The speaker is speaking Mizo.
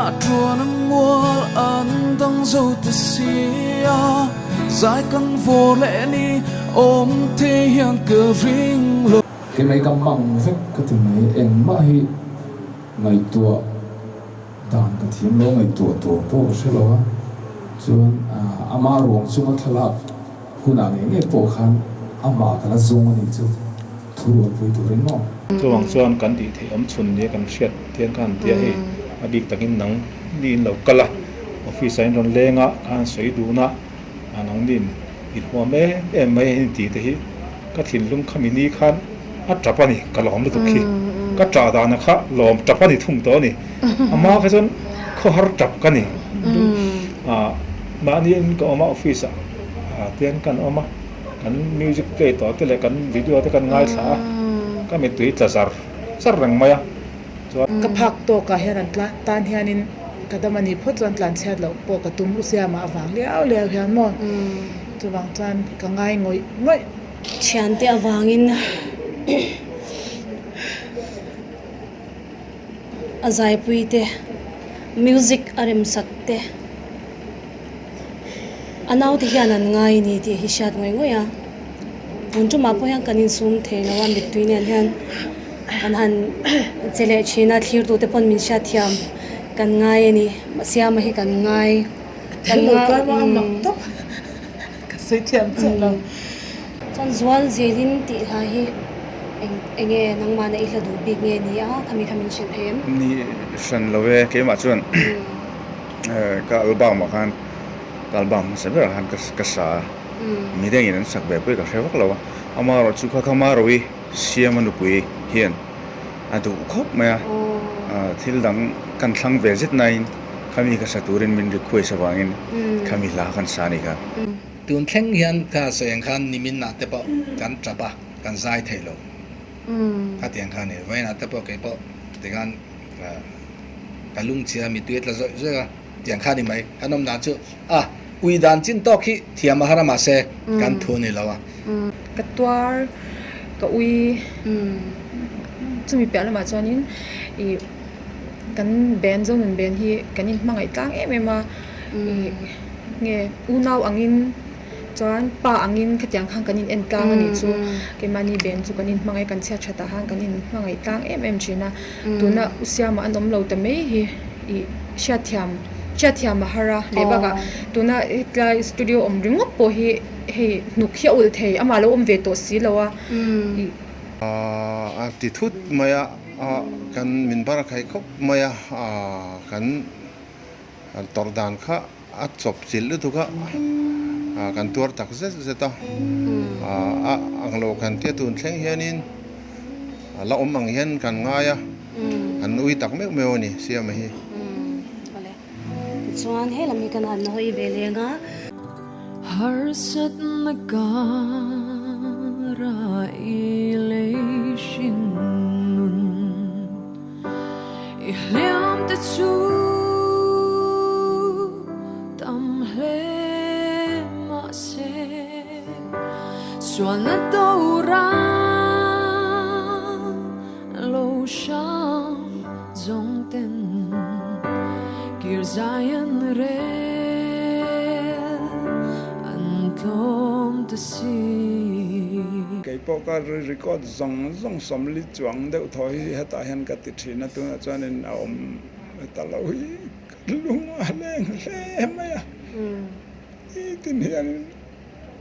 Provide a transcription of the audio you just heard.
Tuan a mual an dang zo ta si a, zai kan vawr leh ni awm thei hian ka ring lo. Kei ka mang vek ka ti mai, engmah hi ngaihtuah dan ka thiam lo, ngaihtuah tur pawh ka hre lo a, chuan amah ruang chunga thlalak hunah ngei ngei pawh khan amah ka la zawng a nih chu thu rualpui turin maw. Chuvang chuan kan tih theih awm chhun nia kan hriat hian khan tia hei a bik takin nang niin lo kal a, office ah in rawn leng a, khan sawi dun a, a nangni in huam em em mai a tih te hi ka thinlung khami ni khan a tap a ni, ka lawm lutuk khi ka tah dana kha lawm tap a ni thung tawh a ni, ama kha chuan khawhar tap ka ni ah mahni in ka awm a office ah tian kan awm a kan music play tawh te leh kan video te kan ngaithla a ka mittui tla zar zar reng mai a. Chuan. Ka phak tawkah hian an tlan tan hianin ka dam a nih phawt chuan tlan chhiat loh pawh ka tum u siamah avang liau liau hian maw chuvang chuan ka ngai ngawih ngawih. Thiante avangin a zaipui te music a remsak te a naute hian an ngai a ni tih hi hriat ngawih ngawih a. Tun tumah pawh hian kan insum thei lo a mittui nen hian kan han che leh thin a thlir tute pawn min hriat thiam kan ngai a ni siama hi kan ngai kan Chuan zual zelin tih hlai hi eng enge nangmahna i hla duh bik nge ni a khami kha min hrilh phei em? Ni hran lo e keimah chuan ka album ah khan ka album hmasa berah khan ka sa a. Mi dangin an sak ve pawh hi ka hre vak lo a, amaherawh chu kha kha Maroui Siama nupui hian a duh khawp mai a, thil dang kan thlang ve zet nain khami ka sa turin min request avangin khami hla kan sa a ni kha. Tun thleng hian kha sawi ang khan nimin ah te pawh kan tap a, kan zai thei lo khatiang kha a ni. Vawiin ah te pawh kei pawh tikhan ka lungchhia mittui a tla zawih zawih a. Tiang kha ni mai kan awm dan chu a ui dan chin tawk hi thiam a har a mahse kan thu ni lo a. Ka tuar ka ui chumi piah lamah chuanin ih kan band Zonun band hi kan inhmangaih tlang em em a ih nge unau angin chuan pa angin khatiang khan kan in en tlang a nih chu keimahni band chu kan inhmangaih kan chhiat that ah khan kan inhmangaih tlang em em thin a tuna u Siama an awm lo ta mai hi. Ih hriatthiam hriatthiam a har a leh bakah tuna hetlai studio awm ringawt pawh hi hei hnuk hi a ulh thei amah lo awm ve tawh si lo a ih. A ti thut mai a, kan min bar a khaih khawp mai a, kan tawrh dan kha a chawp chilh lutuk a, kan tuar tak zet zet a, a ang lo kan tia tun thleng hianin a la awm ang hian kan ngai a. An ui tak meuh meuh a ni Siama hi. Awle. Tichuan he lam hi kan han hawi ve leng a. Harsatna kara i lei hring nun i hliam te chu tam hle mahse sualna tora Lo hrang zawng ten kir zai an rel an tlawm ta si. Kei pawh ka record zawng zawng sawmli chuang deuh thaw hi hetah hian ka ti thin a, tunah chuanin a awm ta lo hi ka lung a leng hle mai a, nitin hianin.